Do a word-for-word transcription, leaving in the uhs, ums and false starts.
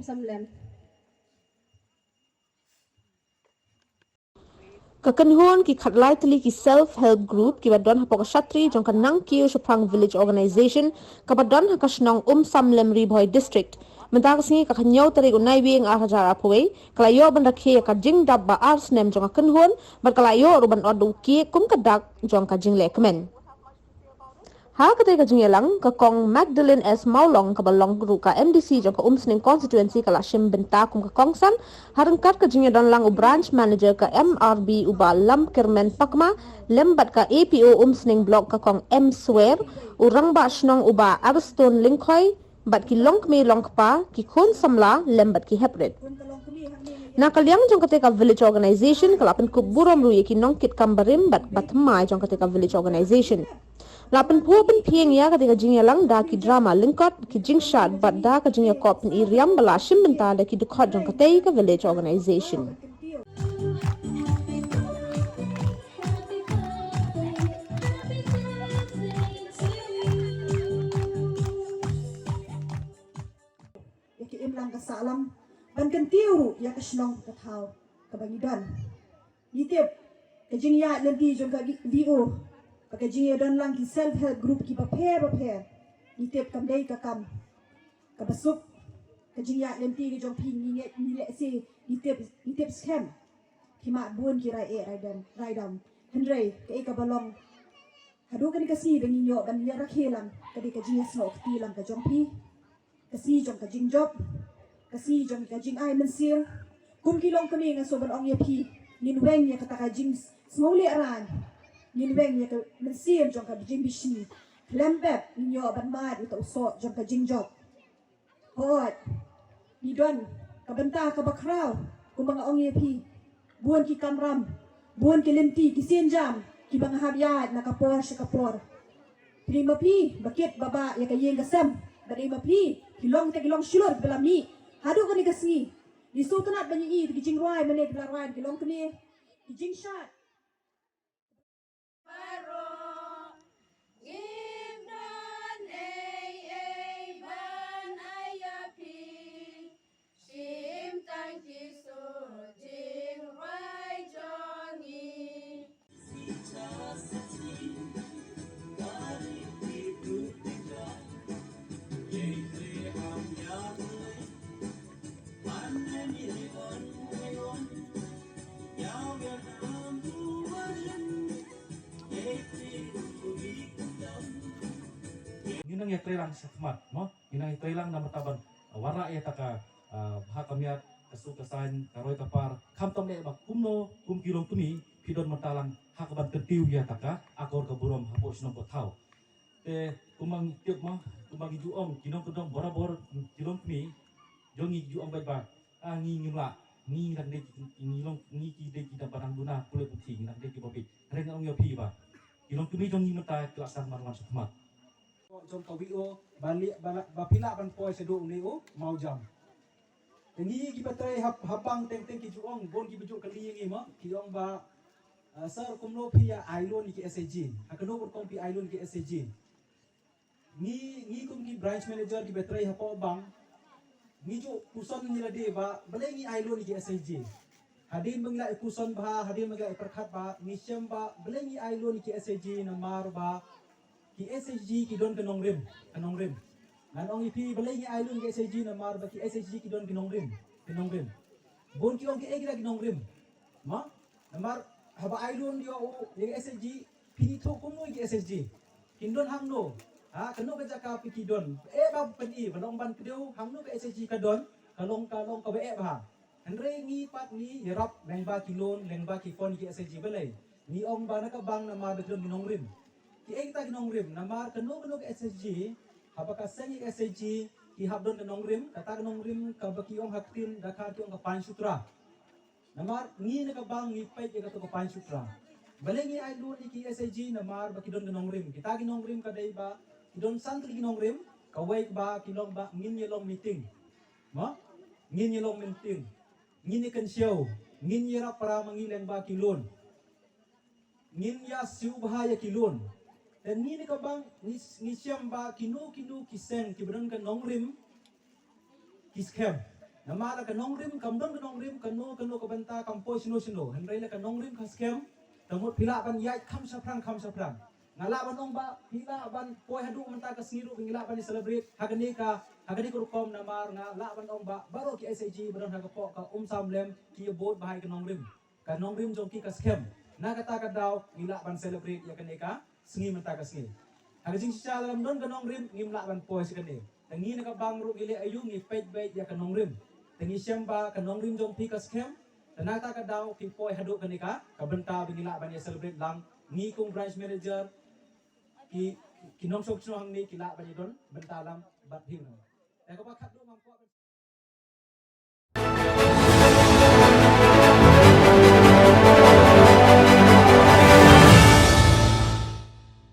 Samlem. Ka kynhun ki khatlai tylli ki self help group kiba don hapoh ka shatri jong ka Nangkiew Shaphrang Village Organization kaba don ha ka shnong Umsamlem, Ri Bhoi District, mynta ka sngi ka khathynñiew tarik u Naiwieng ar hajar arphew wei ka la ïoh ban rakhe ïa ka jingdap ba ar snem jong ka kynhun bad ka la ïoh ruh ban ot da u kiek kum ka dak jong ka jingleh kmen. Ha katei ka jingïalang, ka Kong Magdalene S Mawlong kaba long ruh ka M D C jong ka Umsning Constituency ka la shim bynta kum ka kongsan ha ryngkat ka jingïadonlang u Branch Manager ka M R B u Bah Lamkyrmen Pakma lem bad ka A P O Umsning Block ka Kong M Swer, u Rangbah Shnong u Bah Ariston Lyngkhoi bad ki longkmie longkpa, ki khun samla lem bad ki heprit. Na ka liang jong katei ka village organization ka la pynkup burom ruh ïa ki nongkitkam barim bad bathymmai jong katei ka village organization. La pynphuh pynphieng ïa katei ka jingïalang da ki drama lyngkot, ki jingshad bad da ka jingïakop pyni riam ba la shim bynta da ki dkhot jong katei ka village organization. Ïa ka imlang ka sahlang ban kyntiew ruh ïa ka shnong ka thaw kaba ngi don. Ngi tip ka jingïaid lynti jong ka V O bad ka jingïadonlang ki self help group kiba pher ba pher, ngi tip kam dei ka kam kaba suk. Ka jingïaid lynti ka jong phi ngi ngeit, ngi lehse ngi tip, ngi tip skhem. Phi mad bun ki rai eh rai dam, rai dam. Hynrei kaei kaba long haduh kane ka sngi ba ngin ïoh ban ïa rakhe lang ka dei ka jingïasnoh kti lang ka jong phi. Ka sngi jong ka jingjop, ka sngi jong ka jingai mynsiem. Kum ki longkmie nga sngewbha ban ong ïa phi, ngin weng ïa kata ka jingsngewlehrain, ngin weng ïa ka mynsiem jong ka jingbishni. Khlem pep ngin ïoh ban mad ïa uta u soh jong ka jingjop. Hooid, ngi don ka bynta kaba khraw, kumba nga ong ïa phi. Bun ki kamram, bun ki lynti, ki sienjam kiba nga hap ïaid na ka por sha ka por. Phi dei ma phi ba kit ba bah ïa ka ïing ka sem, ba dei ma phi ki long te ki long shlur kiba la mih. Haduh kane ka sngi ngi sngewtynnat ba ngi i ki jingrwai mane kiba la rwai ki longkmie, ki jingshad. Baroh ngim don ei ei ban ai ïa phi. Shim tang ki sur jingrwai jong ngi. Ngi nang ïatreilang shakhmat, mo? Ngi nang ïatreilang namar ba taban, uh, wanrah ïa kata ka, uh, bha ka miat, ka suk ka saiñ, ka roi ka par, khamtam eh ba kumno, kum ki longkmie, phi don mynta lang, ha kaban kyntiew ïa kata ka akor ka burom hapoh shnong ka thaw. Te kumba ngi tip mo, kumba ngi ju ong, ki nongkyndong barabor, ki longkmie jong ngi ju ong beit ba, ah, ngi ngim lah, ngi dang dei, ngi long, ngi ki dei ki dang ba dang duna pule puthi, ngi dang dei kiba bieit. Hynrei nga ong ïa phi ba ki longkmie jong ngi mynta ki la sdang ban wan shakhmat. Jong ka V O ba li, ba la, ba phi lah ban poi shaduh une u mawjam. Te ngi kiba trei hap, hapdeng teng teng ki ju ong, bun kiba ju kylli ïa ngi mo, ki ong ba, ah, sir, kumno phi ïa ai loan ïa ki S H G? Ha kano ka rukom phi ai loan ïa ki S H G? Ngi, ngi kum ki branch manager kiba trei hapoh bank, ngi ju question ïa lade ba balei ngi ai loan ïa ki S H G. Hadien ba ngi la ïa question bha, hadien ba ngi la ïa pyrkhat bha, ngi shem ba balei ngi ai loan ïa ki S H G namar ba ki S H G ki don ka nongrim, ka nongrim. Ngan ong ïa phi balei ngi ai loan ïa ki S H G namar ba ki S H G ki don ki nongrim, ki nongrim. Bun ki ong kiei kita ki nongrim. Ma, namar haba ai loan ïa u, ïa ki S H G, phin ithuh kumno ïa ki S H G? Kin don hangno? Ha, kano ka jaka phi ki don? Eh, ba pyni, ba long ban kdew, hangno ka S H G ka don, ka long, ka long kaba eh bha. Hynrei ngi pat ngi ïarap lyngba ki loan, lyngba ki fund ïa ki S H G balei? Ngi ong ba na ka bank namar ba ki don ki nongrim. Kiei kita ki nongrim, namar kano kano ka S H G, haba ka seng ïa ki S H G, ki hap don ka nongrim, kata ka nongrim kaba ki ong ha ktien Dkhar ki ong ka Panch Sutra. Namar ngi na ka bank ngi peit ïa kato ka Panch Sutra. Balei ngi ai loan ïa ki S H G namar ba ki don ka nongrim. Kita ki nongrim ka dei ba ki don san tylli ki nongrim, kawei ba ki long ba ngin ïa long meeting. Mo? Ngin ïa long meeting. Ngin ïa kynshew. Ngin ïarap para ma ngi lyngba ki loan. Ngin ïa siew bha ïa ki loan. Te ngi na ka bank ngi, ngi shem ba kino kino ki seng kiba don ka nongrim ki skhem. Namar la ka nongrim kam don ka nongrim kano kano ka bynta kam poi shino shino. Hynrei la ka nongrim ka skhem. Te mut phi lah ban ïaid kham shaphrang kham shaphrang. Nga lah ban ong ba phi lah ban poi haduh mynta ka sngi ruh ngi lah ban celebrate ha kane ka, ha kane ka rukom namar nga lah ban ong ba baroh ki S H G ba don ha ka pok ka Umsawlem ki bud ba hai ka nongrim. Ka nongrim jong ki ka skhem. Na kata ka daw ngi lah ban celebrate ïa kane ka sngi mynta ka sngi. Ha ka jingshisha lada ym don ka nongrim ngim lah ban poi sha kane. Te ngi na ka bank ruh ngi leh aïu, ngi peit beit ïa ka nongrim. Te ngi shem ba ka nongrim jong phi ka skhem. Te na kata ka daw ki poi haduh kane ka, ka bynta ba ngi lah ban ïa celebrate lang. Ngi kum branch manager ki, ki nongshong shnong hangne ki lah ban ïa don bynta lang bad phi. Te kaba khat